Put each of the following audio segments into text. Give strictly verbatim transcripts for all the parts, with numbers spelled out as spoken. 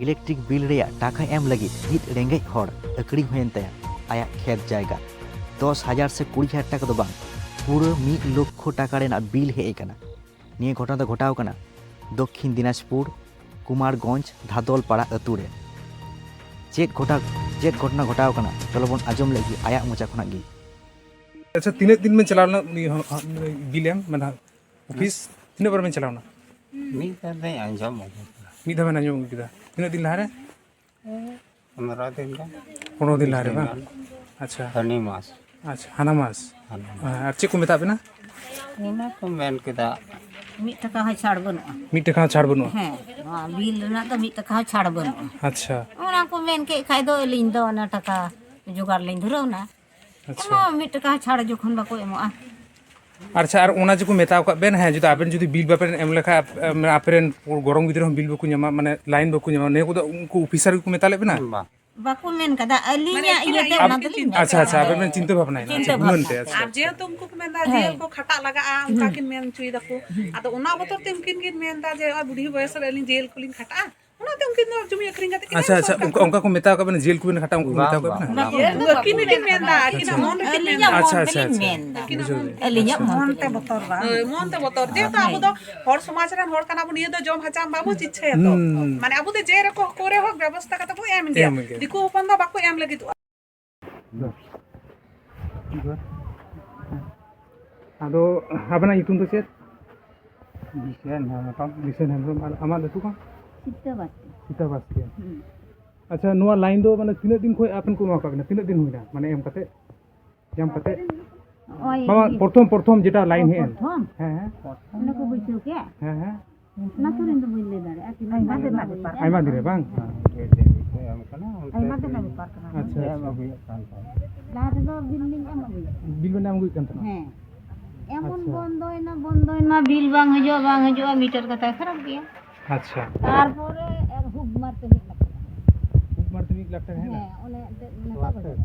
Electric bill ᱨᱮᱭᱟᱜ ᱴᱟᱠᱟ ᱮᱢ ᱞᱟᱹᱜᱤᱫ ᱢᱤᱫ ᱨᱮᱸᱜᱮᱡ ᱦᱚᱲ ᱟᱹᱠᱷᱨᱤᱧ ᱦᱩᱭᱮᱱ ᱛᱟᱭᱟ ᱟᱭᱟᱜ ᱠᱷᱮᱛ ᱡᱟᱭᱜᱟ᱾ ᱫᱚᱥ ᱦᱟᱡᱟᱨ ᱥᱮ ᱠᱩᱲᱤ ᱦᱟᱡᱟᱨ ᱴᱟᱠᱟ ᱫᱚ ᱵᱟᱝ, ᱯᱩᱨᱟᱹ ᱢᱤᱫ ᱞᱚᱠᱠᱷᱚ ᱴᱟᱠᱟ ᱨᱮᱱᱟᱜ ᱵᱤᱞ ᱦᱮᱡ ᱟᱠᱟᱱᱟ᱾ ᱱᱤᱭᱟᱹ ᱜᱷᱚᱴᱚᱱᱟ ᱫᱚ ᱜᱷᱚᱴᱟᱣ ᱠᱟᱱᱟ ᱫᱚᱠᱠᱷᱤᱱ ᱫᱤᱱᱟᱡᱽᱯᱩᱨ ᱠᱩᱢᱟᱨᱜᱚᱸᱡᱽ ᱫᱷᱟᱫᱚᱞᱯᱟᱲᱟ ᱟᱹᱛᱩ ᱨᱮ᱾ ᱪᱮᱫ ᱜᱷᱚᱴᱟ-, ᱪᱮᱫ ᱜᱷᱚᱴᱚᱱᱟ ᱜᱷᱚᱴᱟᱣ ᱠᱟᱱᱟ, ᱪᱚᱞᱚ ᱵᱚᱱ ᱟᱸᱡᱚᱢ ᱞᱮᱜᱮ ᱟᱭᱟᱜ ᱢᱚᱪᱟ ᱠᱷᱚᱱᱟᱜ ᱜᱮ᱾ ᱟᱪᱪᱷᱟ, ᱛᱤᱱᱟᱹᱜ ᱫᱤᱱ ᱵᱮᱱ ᱪᱟᱞᱟᱣ ᱞᱮᱱᱟ ᱩᱱᱤ ᱦᱚᱸ, ᱦᱚᱸ, ᱵᱤᱞ ᱮᱢ, ᱢᱟᱱᱮ ᱚᱯᱷᱤᱥ ᱛᱤᱱᱟᱹᱜ ᱵᱟᱨ ᱵᱮᱱ ᱪᱟᱞᱟᱣ ᱮᱱᱟ? ᱢᱤᱫ ᱫᱷᱟᱣ ᱫᱚᱧ ᱟᱸᱡᱚᱢ ᱟᱹᱜᱩ ᱠᱮᱫᱟ᱾ ᱢᱤᱫ ᱫᱷᱟᱣ ᱵᱮᱱ ᱟᱸᱡᱚᱢ ᱟᱹᱜᱩ ᱠᱮᱫᱟ᱾ ᱛᱤᱱᱟᱹᱜ ᱫᱤᱱ ᱞᱟᱦᱟᱨᱮ? ᱯᱚᱱᱨᱚ ᱫᱤᱱ ᱜᱟᱱ᱾ ᱯᱚᱱᱨᱚ ᱫᱤᱱ ᱞᱟᱦᱟᱨᱮ ᱵᱟᱝ? ᱟᱪᱪᱷᱟ᱾ ᱦᱟᱹᱱᱤ ᱢᱟᱥ᱾ ᱟᱪᱪᱷᱟ, ᱦᱟᱱᱟ ᱢᱟᱥ᱾ ᱦᱟᱱᱟ ᱢᱟᱥ᱾ ᱦᱮᱸ, ᱟᱨ ᱪᱮᱫ ᱠᱚ ᱢᱮᱛᱟᱜ ᱵᱮᱱᱟ? ᱚᱱᱟ ᱠᱚ ᱢᱮᱱ ᱠᱮᱫᱟ᱾ ᱢᱤᱫ ᱴᱟᱠᱟ ᱦᱚᱸ ᱪᱷᱟᱲ ᱵᱟᱹᱱᱩᱜᱼᱟ᱾ ᱢᱤᱫ ᱴᱟᱠᱟ ᱦᱚᱸ ᱪᱷᱟᱲ ᱵᱟᱹᱱᱩᱜᱼᱟ? ᱦᱮᱸ, ᱱᱚᱣᱟ ᱵᱤᱞ ᱨᱮᱱᱟᱜ ᱫᱚ ᱢᱤᱫ ᱴᱟᱠᱟ ᱦᱚᱸ ᱪᱷᱟᱲ ᱵᱟᱹᱱᱩᱜᱼᱟ᱾ ᱟᱪᱪᱷᱟ᱾ ᱚᱱᱟ ᱠᱚ ᱢᱮᱱ ᱠᱮᱫ ᱠᱷᱟᱡ ᱫᱚ ᱟᱹᱞᱤᱧ ᱫᱚ ᱚᱱᱟ ᱴᱟᱠᱟ ᱡᱚᱜᱟᱲ ᱞᱤᱧ ᱫᱷᱩᱨᱟᱹᱣ ᱮᱱᱟ᱾ ᱟᱪᱪᱷᱟ᱾ ᱚᱱᱟ ᱢᱤᱫ ᱴᱟᱠᱟ ᱦᱚᱸ ᱪᱷᱟᱲ ᱡᱚᱠᱷᱚᱱ ᱵᱟᱠᱚ ᱮᱢᱚᱜᱼᱟ᱾ ᱟᱪᱪᱷᱟ, ᱟᱨ ᱚᱱᱟ ᱡᱮ ᱠᱚ ᱢᱮᱛᱟᱣ ᱠᱟᱜ ᱵᱮᱱ, ᱦᱮᱸ, ᱡᱩᱫᱤ ᱟᱵᱮᱱ ᱡᱩᱫᱤ ᱵᱤᱞ ᱵᱟᱵᱮᱱ ᱮᱢ ᱞᱮᱠᱷᱟᱡ, ᱟᱯ-, ᱟᱯᱮ ᱨᱮᱱ ᱜᱚᱲᱚᱢ ᱜᱤᱫᱽᱨᱟᱹ ᱦᱚᱸ ᱵᱤᱞ ᱵᱟᱠᱚ ᱧᱟᱢᱟ, ᱢᱟᱱᱮ ᱞᱟᱭᱤᱱ ᱵᱟᱠᱚ ᱧᱟᱢᱟ, ᱱᱤᱭᱟᱹ ᱠᱚᱫᱚ ᱩᱱᱠᱩ ᱚᱯᱷᱤᱥᱟᱨ ᱜᱮᱠᱚ ᱢᱮᱛᱟ ᱞᱮᱫ ᱵᱮᱱᱟ? ᱵᱟᱝ᱾ ᱵᱟᱠᱚ ᱢᱮᱱ ᱠᱟᱫᱟ, ᱟᱹᱞᱤᱧᱟᱜ ᱢᱟᱱᱮ ᱤᱭᱟᱹᱛᱮ ᱩᱱᱠᱤᱱᱟᱜ ᱚᱱᱟ ᱤᱭᱟᱹ ᱫᱚᱞᱤᱧ ᱢᱮᱱ ᱟᱪᱪᱷᱟ, ᱟᱪᱪᱷᱟ, ᱠᱟᱫᱟ᱾ ᱟᱵᱮᱱ ᱵᱮᱱ ᱪᱤᱱᱛᱟᱹ ᱵᱷᱟᱵᱽᱱᱟᱭᱮᱫᱟ᱾ ᱪᱤᱱᱛᱟᱹ ᱟᱪᱪᱷᱟ, ᱵᱷᱟᱵᱽᱱᱟ᱾ ᱜᱩᱱᱟᱹᱱ ᱛᱮ, ᱟᱪᱪᱷᱟ᱾ ᱟᱨ ᱡᱮᱦᱮᱛᱩ ᱩᱱᱠᱩ ᱠᱚ ᱢᱮᱱᱫᱟ ᱦᱮᱸ᱾ ᱡᱮᱞ ᱠᱚ ᱠᱷᱟᱴᱟᱜ ᱞᱟᱜᱟᱜᱼᱟ, ᱚᱱᱠᱟ ᱦᱩᱸ᱾ ᱠᱤᱱ ᱢᱮᱱ ᱦᱚᱪᱚᱭ ᱫᱟᱠᱚ᱾ ᱦᱩᱸ᱾ ᱟᱫᱚ ᱚᱱᱟ ᱵᱚᱛᱚᱨ ᱛᱮ ᱩᱱᱠᱤᱱ ᱠᱤᱱ ᱢᱮᱱᱫᱟ ᱡᱮ, "ᱱᱚᱜᱼᱚᱭ ᱵᱩᱰᱷᱤ ᱵᱚᱭᱮᱥ ᱨᱮ ᱟᱹᱞᱤᱧ ᱡᱮᱞ ᱠᱚᱞᱤᱧ ᱠᱷᱟᱴᱟᱜᱼᱟ?" ᱚᱱᱟᱛᱮ ᱩᱱᱠᱤᱱ ᱫᱚ ᱡᱚᱢᱤ ᱟᱹᱠᱷᱨᱤᱧ ᱠᱟᱛᱮ ᱠᱤᱱ ᱟᱪᱪᱷᱟ, ᱮᱢ ᱟᱪᱪᱷᱟ, ᱥᱚᱨᱠᱟᱨ ᱚᱱᱠᱟ, ᱠᱚ᱾ ᱚᱱᱠᱟ ᱠᱚ ᱢᱮᱛᱟᱣ ᱠᱟᱜ ᱵᱮᱱᱟ, ᱡᱮᱞ ᱠᱚᱵᱮᱱ ᱠᱷᱟᱴᱟᱜᱼᱟ, ᱚᱱᱠᱟ ᱠᱚ ᱵᱟᱝ, ᱢᱮᱛᱟᱣ ᱠᱟᱜ ᱵᱟᱝ, ᱵᱮᱱᱟ? ᱵᱟᱠᱚ ᱟᱹᱠᱤᱱ ᱢᱮᱱ ᱜᱮᱠᱤᱱ ᱠᱟᱫᱟ᱾ ᱢᱮᱱᱫᱟ, ᱟᱹᱠᱤᱱᱟᱜ ᱟᱪᱪᱷᱟ᱾ ᱢᱚᱱ ᱨᱮᱠᱤᱱ ᱟᱹᱞᱤᱧᱟᱜ ᱢᱮᱱᱫᱟ᱾ ᱢᱚᱱ ᱟᱪᱪᱷᱟ, ᱟᱪᱪᱷᱟ, ᱛᱮᱞᱤᱧ ᱟᱪᱪᱷᱟ᱾ ᱢᱮᱱᱫᱟ᱾ ᱵᱩᱡᱷᱟᱹᱣ ᱠᱮᱫᱟ᱾ ᱟᱹᱞᱤᱧᱟᱜ ᱟᱪᱪᱷᱟ᱾ ᱢᱚᱱ ᱢᱚᱱ ᱛᱮ ᱛᱮᱞᱤᱧ ᱵᱚᱛᱚᱨ ᱢᱮᱱᱫᱟ᱾ ᱵᱟᱝ᱾ ᱦᱳᱭ, ᱢᱚᱱ ᱛᱮ ᱵᱚᱛᱚᱨ᱾ ᱡᱮᱦᱮᱛᱩ ᱦᱳᱭ᱾ ᱟᱵᱚ ᱫᱚ ᱦᱚᱲ ᱥᱚᱢᱟᱡᱽ ᱨᱮᱱ ᱦᱚᱲ ᱠᱟᱱᱟ ᱵᱚᱱ, ᱱᱤᱭᱟᱹ ᱫᱚ ᱡᱚᱢ ᱦᱟᱪᱟᱢ ᱵᱟᱵᱚ ᱪᱤᱪᱪᱷᱟᱹᱭᱟ ᱛᱚ᱾ ᱦᱩᱸ᱾ ᱢᱟᱱᱮ ᱟᱵᱚ ᱫᱚ ᱡᱮ ᱨᱮᱠᱚ ᱠᱚᱨᱮ ᱦᱚᱸ ᱵᱮᱵᱚᱥᱛᱷᱟ ᱠᱟᱛᱮ ᱵᱚ ᱮᱢ ᱜᱮᱭᱟ᱾ ᱮᱢ ᱜᱮ᱾ ᱫᱤᱠᱩ ᱦᱚᱯᱚᱱ ᱫᱚ ᱵᱟᱠᱚ ᱮᱢ ᱞᱟᱹᱜᱤᱫᱚᱜᱼᱟ᱾ ᱟᱫᱚ ᱟᱵᱮᱱᱟᱜ ᱧᱩᱛᱩᱢ ᱫᱚ ᱪᱮᱫ? ᱵᱤᱥᱮᱱ ᱦᱮᱢᱵᱨᱚᱢ᱾ ᱵᱤᱥᱮᱱ ᱦᱮᱢᱵᱨᱚᱢ᱾ ᱟᱨ ᱟᱢᱟᱜ ᱞᱟᱹᱴᱩ ᱠᱚ? ᱥᱤᱛᱟᱹ ᱵᱟᱥᱠᱮ᱾ ᱥᱤᱛᱟᱹ ᱵᱟᱥᱠᱮ᱾ ᱦᱩᱸ᱾ ᱟᱪᱪᱷᱟ, ᱱᱚᱣᱟ ᱞᱟᱭᱤᱱ ᱫᱚ ᱢᱟᱱᱮ ᱛᱤᱱᱟᱹᱜ ᱫᱤᱱ ᱠᱷᱚᱱ ᱟᱯᱮᱱ ᱠᱚ ᱮᱢᱟ ᱠᱟᱜ ᱵᱮᱱᱟ? ᱛᱤᱱᱟᱹᱜ ᱫᱤᱱ ᱦᱩᱭᱱᱟ ᱢᱟᱱᱮ ᱮᱢ ᱠᱟᱛᱮ? ᱧᱟᱢ ᱠᱟᱛᱮ? ᱱᱚᱜᱼᱚᱭ ᱵᱟᱵᱟ, ᱤᱭᱟᱹ᱾ ᱯᱨᱚᱛᱷᱚᱢ, ᱯᱨᱚᱛᱷᱚᱢ ᱡᱮᱴᱟ ᱞᱟᱭᱤᱱ ᱚ, ᱦᱮᱡ ᱮᱱ᱾ ᱯᱨᱚᱛᱷᱚᱢ? ᱦᱮᱸ, ᱦᱮᱸ᱾ ᱚᱱᱟ ᱠᱚ ᱵᱟᱹᱭᱥᱟᱹᱣ ᱠᱮᱫ? ᱦᱮᱸ, ᱦᱮᱸ᱾ ᱚᱱᱟ ᱥᱩᱨ ᱨᱮᱱ ᱫᱚ ᱵᱟᱹᱧ ᱞᱟᱹᱭ ᱫᱟᱲᱮᱭᱟᱜᱼᱟ, ᱛᱤᱱᱟᱹᱜ ᱟᱭᱢᱟ ᱫᱤᱱ ᱨᱮᱱᱟᱜ ᱵᱮᱯᱟᱨ ᱠᱟᱱᱟ᱾ ᱟᱭᱢᱟ ᱫᱤᱱ ᱨᱮ ᱵᱟᱝ? ᱦᱮᱸ, ᱰᱷᱮᱨ ᱫᱤᱱ ᱜᱮᱠᱚ ᱮᱢ ᱠᱟᱱᱟ, ᱚᱱᱛᱮ ᱟᱭᱢᱟ ᱫᱤᱱ ᱨᱮᱱᱟᱜ ᱵᱮᱯᱟᱨ ᱠᱟᱱᱟ᱾ ᱟᱪᱪᱷᱟ, ᱮᱢ ᱟᱪᱪᱷᱟ᱾ ᱟᱹᱜᱩᱭᱮᱫ ᱠᱟᱱ ᱛᱟᱦᱮᱸᱫ᱾ ᱞᱟᱦᱟ ᱛᱮᱫᱚ ᱵᱤᱞ ᱞᱤᱧ ᱮᱢ ᱟᱹᱜᱩᱭᱮᱫ ᱛᱟᱦᱮᱸᱫ᱾ ᱵᱤᱞ ᱵᱮᱱ ᱮᱢ ᱟᱹᱜᱩᱭᱮᱫ ᱠᱟᱱ ᱛᱟᱦᱮᱸᱱᱟ? ᱦᱮᱸ᱾ ᱮᱢᱚᱱ ᱟᱪᱪᱷᱟ᱾ ᱵᱚᱱᱫᱚᱭᱮᱱᱟ, ᱵᱚᱱᱫᱚᱭᱮᱱᱟ, ᱵᱤᱞ ᱵᱟᱝ ᱦᱤᱡᱩᱜᱼᱟ, ᱵᱟᱝ ᱦᱤᱡᱩᱜᱼᱟ, ᱢᱤᱴᱟᱨ ᱠᱟᱛᱷᱟᱭ ᱠᱷᱟᱨᱟᱯ ᱜᱮᱭᱟ᱾ ᱟᱪᱪᱷᱟ᱾ ᱛᱟᱨᱯᱚᱨᱮ ᱮᱠ ᱦᱩᱠ ᱢᱟᱨᱛᱮ ᱢᱤᱫ ᱞᱟᱠᱷ ᱴᱟᱠᱟ᱾ ᱦᱩᱠ ᱢᱟᱨᱛᱮ ᱢᱤᱫ ᱞᱟᱠᱷ ᱴᱟᱠᱟ ᱦᱮᱡ ᱮᱱᱟ? ᱦᱮᱸ, ᱚᱱᱮ ᱮᱱᱛᱮᱫ ᱱᱮᱛᱟᱨ ᱵᱟᱡᱟᱨ᱾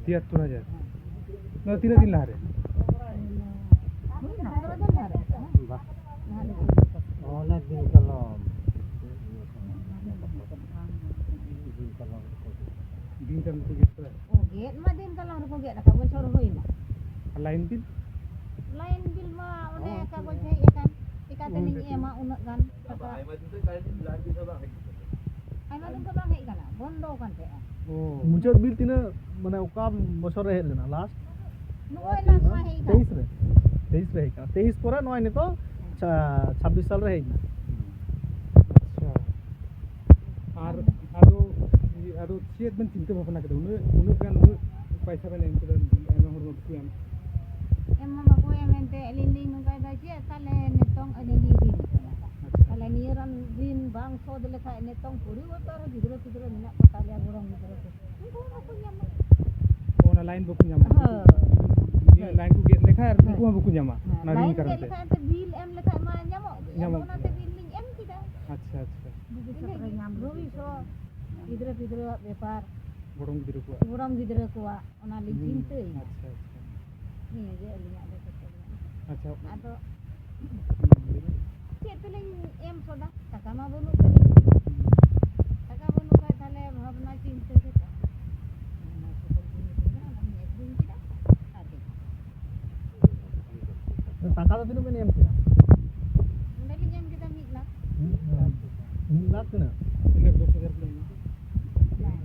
ᱛᱤᱭᱟᱛᱛᱚᱨ ᱦᱟᱡᱟᱨ᱾ ᱦᱮᱸ᱾ ᱱᱚᱣᱟ ᱛᱤᱱᱟᱹᱜ ᱫᱤᱱ ᱞᱟᱦᱟᱨᱮ? ᱦᱩᱭᱱᱟ, ᱯᱚᱱᱨᱚ ᱫᱤᱱ ᱞᱟᱦᱟᱨᱮ᱾ ᱵᱟᱦ᱾ ᱱᱟᱦᱟᱜ ᱱᱤᱛᱚᱜ ᱚᱱᱮᱠ ᱫᱤᱱ ᱠᱟᱞᱚᱢ᱾ ᱫᱤᱱ ᱠᱟᱞᱚᱢ ᱠᱚ ᱜᱮᱫ ᱠᱟᱫᱟ? ᱚ, ᱜᱮᱫ ᱢᱟ ᱫᱤᱱ ᱠᱟᱞᱚᱢ ᱨᱮᱠᱚ ᱜᱮᱫ ᱟᱠᱟᱫ, ᱵᱚᱪᱷᱚᱨ ᱦᱩᱭᱱᱟ᱾ ᱟᱨ ᱞᱟᱭᱤᱱ ᱵᱤᱞ? ᱞᱟᱭᱤᱱ ᱵᱤᱞ ᱢᱟ ᱚᱱᱮ ᱦᱚᱸ, ᱠᱟᱜᱚᱡᱽ ᱦᱮᱡ ᱟᱠᱟᱱ, ᱪᱤᱠᱟᱹ ᱛᱮᱞᱤᱧ ᱮᱢᱟ ᱩᱱᱟᱹᱜ ᱜᱟᱱ ᱴᱟᱠᱟ? ᱟᱭᱢᱟ ᱫᱤᱱ ᱠᱷᱚᱱ ᱞᱟᱭᱤᱱ ᱵᱤᱞ ᱫᱚ ᱵᱟᱝ ᱦᱮᱡ ᱟᱠᱟᱱᱟ᱾ ᱟᱭᱢᱟ ᱫᱤᱱ ᱠᱷᱚᱱ ᱵᱟᱝ ᱦᱮᱡ ᱟᱠᱟᱱᱟ, ᱵᱚᱱᱫᱚ ᱟᱠᱟᱱ ᱛᱟᱦᱮᱸᱜᱼᱟ᱾ ᱚ᱾ ᱢᱩᱪᱟᱹᱫ ᱵᱤᱞ ᱛᱤᱱᱟᱹᱜ, ᱢᱟᱱᱮ ᱚᱠᱟ ᱵᱚᱪᱷᱚᱨ ᱨᱮ ᱦᱮᱡ ᱞᱮᱱᱟ ᱞᱟᱥᱴ? ᱱᱚᱜᱼᱚᱭ ᱞᱟᱥᱴ ᱢᱟ ᱦᱮᱡ ᱟᱠᱟᱱ᱾ ᱛᱮᱭᱤᱥ ᱨᱮ, ᱛᱮᱭᱤᱥ ᱨᱮ ᱦᱮᱡ ᱠᱟᱱᱟ, ᱛᱮᱭᱤᱥ ᱯᱚᱨᱮ ᱱᱚᱜᱼᱚᱭ ᱱᱤᱛᱚᱜ ᱪᱷᱟ-, ᱪᱷᱟᱵᱵᱤᱥ ᱥᱟᱞ ᱨᱮ ᱦᱮᱡ ᱮᱱᱟ᱾ ᱟᱪᱪᱷᱟ, ᱟᱨ ᱟᱫᱚ, ᱟᱫᱚ ᱪᱮᱫ ᱵᱮᱱ ᱪᱤᱱᱛᱟᱹ ᱵᱷᱟᱵᱽᱱᱟ ᱠᱮᱫᱟ? ᱩᱱᱟᱹᱜ, ᱩᱱᱟᱹᱜ ᱜᱟᱱ, ᱩᱱᱟᱹᱜ ᱯᱚᱭᱥᱟ ᱵᱮᱱ ᱮᱢ ᱠᱮᱫᱟ, ᱟᱭᱢᱟ ᱦᱚᱲ ᱢᱟ ᱵᱟᱠᱚ ᱮᱢ᱾ ᱮᱢ ᱢᱟ ᱵᱟᱠᱚ ᱮᱢ, ᱮᱱᱛᱮ ᱟᱹᱞᱤᱧ ᱞᱤᱧ ᱱᱚᱝᱠᱟᱭᱮᱫᱟ, ᱪᱮᱫ ᱛᱟᱦᱞᱮ ᱱᱤᱛᱚᱝ ᱟᱹᱞᱤᱧ ᱞᱤᱧ ᱨᱤᱱ ᱠᱟᱱᱟ᱾ ᱟᱪᱪᱷᱟ᱾ ᱛᱟᱦᱞᱮ ᱱᱤᱭᱟᱹ ᱨᱟᱱ ᱨᱤᱱ ᱵᱟᱝ ᱥᱳᱫᱷ ᱞᱮᱠᱷᱟᱡ ᱱᱤᱛᱚᱝ ᱯᱚᱨᱤᱵᱚᱨᱛᱚᱱ ᱨᱮ ᱜᱤᱫᱽᱨᱟᱹ ᱯᱤᱫᱽᱨᱟᱹ ᱢᱮᱱᱟᱜ ᱠᱚ ᱛᱟᱞᱮᱭᱟ, ᱜᱚᱲᱚᱢ ᱜᱤᱫᱽᱨᱟᱹ ᱠᱚ, ᱩᱱᱠᱩ ᱦᱚᱸ ᱵᱟᱠᱚ ᱧᱟᱢᱟ᱾ ᱚᱱᱟ ᱞᱟᱭᱤᱱ ᱵᱟᱠᱚ ᱧᱟᱢᱟ᱾ ᱦᱳᱭ᱾ ᱱᱤᱭᱟᱹ ᱞᱟᱭᱤᱱ ᱠᱚ ᱜᱮᱫ ᱞᱮᱠᱷᱟᱡ ᱦᱳᱭ᱾ ᱩᱱᱠᱩ ᱦᱚᱸ ᱵᱟᱠᱚ ᱧᱟᱢᱟ᱾ ᱦᱮᱸ, ᱚᱱᱟ ᱨᱤᱱ ᱞᱟᱭᱤᱱ ᱠᱟᱨᱚᱱ ᱜᱮᱫ ᱛᱮ᱾ ᱞᱮᱠᱷᱟᱡ ᱮᱱᱛᱮ ᱵᱤᱞ ᱮᱢ ᱞᱮᱠᱷᱟᱡ ᱢᱟ ᱧᱟᱢᱚᱜ ᱜᱮ᱾ ᱧᱟᱢᱚᱜ ᱟᱫᱚ ᱚᱱᱟᱛᱮ ᱜᱮᱭᱟ᱾ ᱵᱤᱞ ᱞᱤᱧ ᱮᱢ ᱠᱮᱫᱟ᱾ ᱟᱪᱪᱷᱟ, ᱟᱪᱪᱷᱟ᱾ ᱵᱷᱚᱵᱤᱥᱥᱚᱛ ᱜᱤᱫᱽᱨᱟᱹ ᱯᱤᱫᱽᱨᱟᱹᱣᱟᱜ ᱵᱮᱯᱟᱨ᱾ ᱜᱚᱲᱚᱢ ᱜᱤᱫᱽᱨᱟᱹ ᱠᱚᱣᱟᱜ᱾ ᱜᱚᱲᱚᱢ ᱜᱤᱫᱽᱨᱟᱹ ᱠᱚᱣᱟᱜ, ᱚᱱᱟ ᱞᱤᱧ ᱦᱩᱸ, ᱪᱤᱱᱛᱟᱹᱭᱮᱫᱟ᱾ ᱟᱪᱪᱷᱟ, ᱟᱪᱪᱷᱟ᱾ ᱱᱤᱭᱟᱹ ᱜᱮ ᱟᱹᱞᱤᱧᱟᱜ ᱫᱚ ᱠᱟᱛᱷᱟ ᱫᱚ᱾ ᱟᱪᱪᱷᱟ᱾ ᱟᱫᱚ ᱦᱩᱸ, ᱞᱟᱹᱭ ᱢᱮ᱾ ᱪᱮᱫ ᱛᱮᱞᱤᱧ ᱮᱢ ᱥᱚᱫᱟ? ᱴᱟᱠᱟ ᱢᱟ ᱵᱟᱹᱱᱩᱜ ᱛᱟᱹᱞᱤᱧ᱾ ᱦᱩᱸ᱾ ᱴᱟᱠᱟ ᱵᱟᱹᱱᱩᱜ ᱠᱷᱟᱡ ᱛᱟᱦᱞᱮ ᱵᱷᱟᱵᱽᱱᱟ ᱪᱤᱱᱛᱟᱹ ᱠᱟᱛᱮ ᱚᱱᱟ ᱥᱩᱯᱟᱹᱨᱤ ᱠᱚ ᱧᱩᱛᱩᱢ ᱠᱟᱱᱟ, ᱚᱱᱟ ᱞᱤᱧ ᱟᱹᱠᱷᱨᱤᱧ ᱠᱮᱫᱟ ᱟᱨ ᱪᱮᱫ? ᱴᱟᱠᱟ ᱫᱚ ᱛᱤᱱᱟᱹᱜ ᱵᱮᱱ ᱮᱢ ᱠᱮᱫᱟ? ᱚᱸᱰᱮ ᱞᱤᱧ ᱮᱢ ᱠᱮᱫᱟ ᱢᱤᱫ ᱞᱟᱠᱷ᱾ ᱢᱤᱫ ᱞᱟᱠᱷ? ᱢᱤᱫ ᱞᱟᱠᱷ ᱛᱤᱱᱟᱹᱜ? ᱤᱱᱟᱹ ᱫᱚᱥ ᱦᱟᱡᱟᱨ ᱠᱚ ᱮᱢᱟ᱾ ᱵᱟᱝ᱾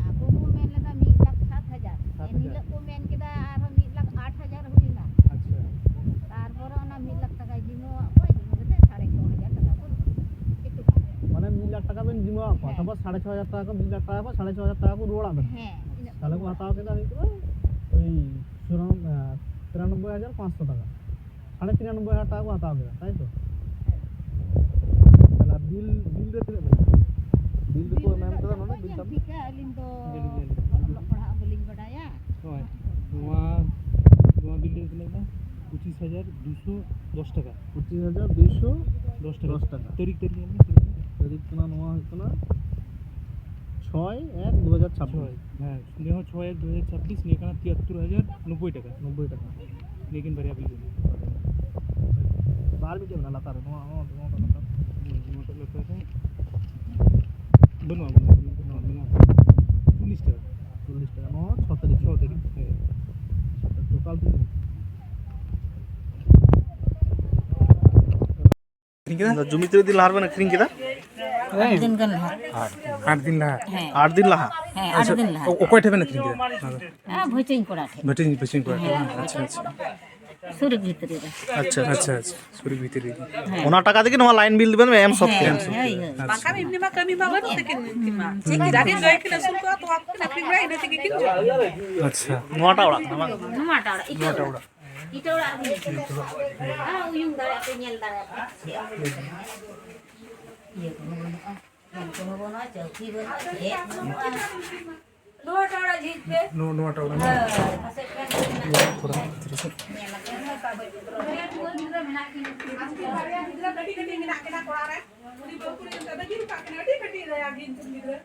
ᱟᱠᱚ ᱠᱚ ᱢᱮᱱ ᱞᱮᱫᱟ ᱢᱤᱫ ᱞᱟᱠᱷ ᱥᱟᱛ ᱦᱟᱡᱟᱨ᱾ ᱥᱟᱛ ᱦᱟᱡᱟᱨ᱾ ᱮᱱ ᱦᱤᱞᱳᱜ ᱠᱚ ᱢᱮᱱ ᱠᱮᱫᱟ ᱟᱨᱦᱚᱸ ᱢᱤᱫ ᱞᱟᱠᱷ ᱟᱴ ᱦᱟᱡᱟᱨ ᱦᱩᱭᱱᱟ᱾ ᱟᱪᱪᱷᱟ᱾ ᱛᱟᱨᱯᱚᱨᱮ ᱚᱱᱟ ᱢᱤᱫ ᱞᱟᱠᱷ ᱴᱟᱠᱟᱭ ᱡᱤᱢᱟᱹᱣᱟᱜ ᱠᱚᱣᱟ, ᱡᱤᱢᱟᱹ ᱠᱟᱛᱮ ᱥᱟᱲᱮ ᱪᱷᱚ ᱦᱟᱡᱟᱨ ᱴᱟᱠᱟ ᱠᱚ ᱨᱩᱣᱟᱹᱲ᱾ ᱮᱴᱩᱠᱟ᱾ ᱢᱟᱱᱮ ᱢᱤᱫ ᱞᱟᱠᱷ ᱴᱟᱠᱟ ᱵᱮᱱ ᱡᱤᱢᱟᱹᱣᱟᱜ ᱠᱚᱣᱟ, ᱦᱮᱸ᱾ ᱛᱟᱨᱯᱚᱨ ᱥᱟᱲᱮ ᱪᱷᱚ ᱦᱟᱡᱟᱨ ᱴᱟᱠᱟ ᱠᱚ, ᱢᱤᱫ ᱞᱟᱠᱷ ᱴᱟᱠᱟ ᱠᱚ, ᱥᱟᱲᱮ ᱪᱷᱚ ᱦᱟᱡᱟᱨ ᱴᱟᱠᱟ ᱠᱚ ᱨᱩᱣᱟᱹᱲᱟᱜ ᱵᱮᱱᱟ᱾ ᱦᱮᱸ, ᱤᱱᱟᱹᱜ ᱛᱟᱦᱞᱮ ᱠᱚ ᱠᱚ ᱦᱟᱛᱟᱣ ᱠᱮᱫᱟ, ᱦᱩᱭᱩᱜ ᱠᱟᱱᱟ ᱳᱭ ᱪᱩᱨᱟᱱ-, ᱮ, ᱛᱤᱨᱟᱱᱚᱵᱵᱳᱭ ᱦᱟᱡᱟᱨ ᱯᱟᱸᱪᱥᱚ ᱴᱟᱠᱟ᱾ ᱥᱟᱲᱮ ᱛᱤᱨᱟᱱᱚᱵᱵᱳᱭ ᱦᱟᱡᱟᱨ ᱴᱟᱠᱟ ᱠᱚ ᱦᱟᱛᱟᱣ ᱠᱮᱫᱟ, ᱛᱟᱭ ᱛᱚ? ᱛᱟᱦᱞᱮ ᱵᱤᱞ, ᱵᱤᱞ ᱨᱮ ᱛᱤᱱᱟᱹᱜ ᱢᱮᱱᱟᱜᱼᱟ? ᱵᱤᱞ ᱨᱮᱠᱚ ᱵᱤᱞ ᱮᱢ ᱨᱮᱱᱟᱜ ᱠᱟᱫᱟ ᱫᱚ ᱱᱚᱰᱮ, ᱵᱟᱹᱧ ᱵᱤᱞ ᱧᱮᱞ ᱛᱟᱢ? ᱴᱷᱤᱠᱟ ᱟᱹᱞᱤᱧ ᱫᱚ᱾ ᱵᱤᱞ ᱧᱮᱞ᱾ ᱚᱞᱚᱜ ᱯᱟᱲᱦᱟᱜ ᱵᱟᱹᱞᱤᱧ ᱵᱟᱰᱟᱭᱟ᱾ ᱦᱳᱭ, ᱱᱚᱣᱟ, ᱱᱚᱣᱟ ᱵᱤᱞ ᱨᱮ ᱛᱤᱱᱟᱹᱜ ᱢᱮᱱᱟᱜᱼᱟ? ᱯᱚᱸᱪᱤᱥ ᱦᱟᱡᱟᱨ ᱫᱩᱥᱚ ᱫᱚᱥ ᱴᱟᱠᱟ᱾ ᱯᱚᱸᱪᱤᱥ ᱦᱟᱡᱟᱨ ᱫᱩᱥᱚ ᱫᱚᱥ ᱴᱟᱠᱟ᱾ ᱫᱚᱥ ᱴᱟᱠᱟ᱾ ᱛᱟᱹᱨᱤᱠᱷ, ᱛᱟᱹᱨᱤᱠᱷ ᱧᱮᱞ ᱢᱮ, ᱛᱟᱹᱨᱤᱠᱷ ᱠᱟᱱᱟ, ᱱᱚᱣᱟ ᱦᱩᱭᱩᱜ ᱠᱟᱱᱟ ᱪᱷᱚᱭ ᱮᱠ ᱫᱩ ᱦᱟᱡᱟᱨ ᱪᱷᱟᱵᱵᱤᱥ᱾ ᱪᱷᱚᱭ, ᱦᱮᱸ, ᱱᱤᱭᱟᱹ ᱦᱚᱸ ᱪᱷᱚᱭ ᱮᱠ ᱫᱩ ᱦᱟᱡᱟᱨ ᱪᱷᱟᱵᱵᱤᱥ, ᱱᱤᱭᱟᱹ ᱠᱟᱱᱟ ᱛᱤᱭᱟᱛᱛᱩᱨ ᱦᱟᱡᱟᱨ ᱱᱚᱵᱵᱳᱭ ᱴᱟᱠᱟ᱾ ᱱᱚᱵᱵᱳᱭ ᱴᱟᱠᱟ᱾ ᱱᱤᱭᱟᱹ ᱠᱤᱱ ᱵᱟᱨᱭᱟ ᱵᱤᱞ᱾ ᱟᱨ ᱢᱤᱫᱴᱮᱱ ᱢᱮᱱᱟᱜᱼᱟ ᱞᱟᱛᱟᱨ ᱨᱮ, ᱱᱚᱣᱟ, ᱱᱚᱣᱟ, ᱱᱚᱣᱟ ᱞᱟᱛᱟᱨ᱾ ᱦᱩᱸ, ᱱᱚᱣᱟᱴᱟᱜ ᱞᱟᱛᱟᱨ ᱨᱮ᱾ ᱵᱟᱹᱱᱩᱜᱼᱟ, ᱵᱟᱹᱱᱩᱜᱼᱟ, ᱢᱮᱱᱟᱜᱼᱟ᱾ ᱟᱹᱠᱷᱨᱤᱧ ᱠᱮᱫᱟ? ᱡᱩᱢᱤ ᱛᱤᱱᱟᱹᱜ ᱫᱤᱱ ᱞᱟᱦᱟ ᱨᱮᱵᱮᱱ ᱟᱹᱠᱷᱨᱤᱧ ᱠᱮᱫᱟ? ᱟᱴ ᱫᱤᱱ ᱜᱟᱱ ᱞᱟᱦᱟ᱾ ᱟᱴ ᱫᱤᱱ ᱞᱟᱦᱟ? ᱦᱮᱸ, ᱟᱴ ᱫᱤᱱ ᱞᱟᱦᱟ᱾ ᱚ-, ᱚᱠᱚᱭ ᱴᱷᱮᱱ ᱵᱮᱱ ᱟᱹᱠᱷᱨᱤᱧ ᱠᱮᱫᱟ ᱚᱱᱟ ᱫᱚ? ᱦᱮᱸ, ᱵᱷᱟᱹᱪᱟᱹᱧ ᱠᱚᱲᱟ ᱴᱷᱮᱱ᱾ ᱵᱷᱟᱹᱪᱟᱹᱧ, ᱵᱷᱟᱹᱪᱟᱹᱧ ᱠᱚᱲᱟ ᱴᱷᱮᱱ᱾ ᱦᱮᱸ, ᱟᱪᱪᱷᱟ, ᱟᱪᱪᱷᱟ᱾ ᱥᱩᱨ ᱵᱷᱤᱛᱨᱤ ᱨᱮ᱾ ᱟᱪᱪᱷᱟ, ᱟᱪᱪᱷᱟ, ᱟᱪᱪᱷᱟ᱾ ᱥᱩᱨ ᱵᱷᱤᱛᱨᱤ ᱨᱮ᱾ ᱦᱮᱸ᱾ ᱚᱱᱟ ᱴᱟᱠᱟ ᱛᱮᱜᱮ ᱱᱚᱣᱟ line bill ᱫᱚᱵᱮᱱ ᱮᱢ ᱥᱚᱛ ᱠᱮᱫᱟ? ᱦᱮᱸ, ᱦᱳᱭ, ᱦᱳᱭ᱾ ᱟᱪᱪᱷᱟ᱾ ᱵᱟᱝᱠᱷᱟᱱ ᱮᱢᱱᱤ ᱢᱟ ᱠᱟᱹᱢᱤ ᱢᱟ ᱵᱟᱹᱱᱩᱜ ᱛᱟᱹᱠᱤᱱ, ᱩᱱᱠᱤᱱ ᱢᱟ᱾ ᱦᱩᱸ᱾ ᱡᱟᱜᱮ ᱜᱟᱹᱭ ᱠᱤᱱ ᱟᱹᱥᱩᱞ ᱠᱚᱣᱟ, ᱛᱚᱣᱟ ᱠᱚᱠᱤᱱ ᱟᱹᱠᱷᱨᱤᱧ ᱵᱟᱲᱟᱭᱟ, ᱤᱱᱟᱹ ᱛᱮᱜᱮ ᱠᱤᱱ ᱡᱚᱢᱟ᱾ ᱟᱪᱪᱷᱟ᱾ ᱱᱚᱣᱟᱴᱟᱜ ᱚᱲᱟᱜ ᱠᱟᱱᱟ ᱵᱟᱝ? ᱱᱚᱣᱟᱴᱟᱜ ᱚᱲᱟᱜ, ᱤᱴᱟᱹ ᱚᱲᱟᱜ᱾ ᱤᱴᱟᱹ ᱚᱲᱟᱜ ᱨᱮ ᱢᱮᱱᱟᱜ ᱠᱤᱱᱟ᱾ ᱟᱨ ᱩᱭᱩᱝ ᱫᱟᱲᱮᱭᱟᱜ ᱯᱮ, ᱧᱮᱞ ᱫᱟᱲᱮᱭᱟᱜ ᱯᱮ᱾ ᱪᱮᱫ ᱦᱚᱸ ᱵᱟᱹᱱᱩᱜᱼᱟ᱾ ᱤᱭᱟᱹ ᱠᱚᱦᱚᱸ ᱵᱟᱹᱱᱩᱜᱼᱟ, ᱡᱚᱢ ᱠᱚᱦᱚᱸ ᱵᱟᱹᱱᱩᱜᱼᱟ, ᱪᱟᱹᱣᱠᱤ ᱵᱟᱹᱱᱩᱜᱼᱟ, ᱪᱮᱫ ᱵᱟᱹᱱᱩᱜᱼᱟ᱾ ᱱᱚᱣᱟᱴᱟᱜ ᱚᱲᱟᱜ ᱡᱷᱤᱡ ᱯᱮ᱾ ᱱᱚ-, ᱱᱚᱣᱟᱴᱟᱜ ᱚᱲᱟᱜ ᱢᱮᱱᱟᱜᱼᱟ᱾ ᱦᱳᱭ, ᱯᱟᱥᱮᱡ ᱯᱮ ᱧᱮᱞ ᱟᱠᱟᱫ ᱜᱮᱭᱟ᱾ ᱵᱟᱨᱭᱟ ᱜᱤᱫᱽᱨᱟᱹ ᱢᱮᱱᱟᱜ ᱠᱤᱱᱟ᱾ ᱟᱨ ᱵᱟᱨᱭᱟ ᱜᱤᱫᱽᱨᱟᱹ ᱠᱟᱹᱴᱤᱡ ᱠᱟᱹᱴᱤᱡ ᱢᱮᱱᱟᱜ ᱠᱤᱱᱟ ᱠᱚᱲᱟ ᱨᱮ᱾ ᱩᱱᱤ ᱵᱟᱹᱦᱩ ᱠᱩᱲᱤ ᱚᱱᱠᱟ ᱵᱟᱹᱜᱤ ᱟᱠᱟᱫ ᱠᱤᱱᱟ, ᱟᱹᱰᱤ ᱠᱟᱹᱴᱤᱡ ᱨᱮ ᱟᱹᱠᱤᱱ ᱨᱮᱱ ᱜᱤᱫᱽᱨᱟᱹ᱾